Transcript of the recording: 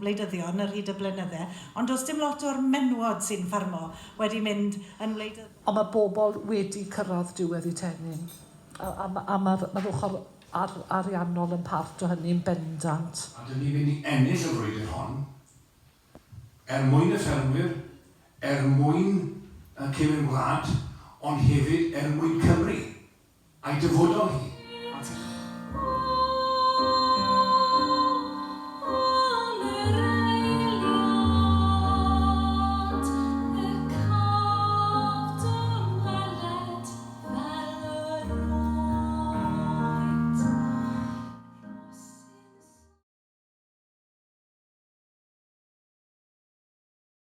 wleidyddion ar hyd y blynydde, ond does dim lot o'r menywod sy'n ffarmo wedi mynd yn wleidyddol. Ond mae bobl wedi cyrraedd diwedd eu tennyn, a, a, a mae'r ma ochr ar, ariannol yn part o hynny'n bendant. A dyn ni'n mynd i ennill y frwydr hon, er mwyn y ffermwyr, er mwyn y cefn gwlad, ond hefyd er mwyn Cymru, a'i dyfodol hi.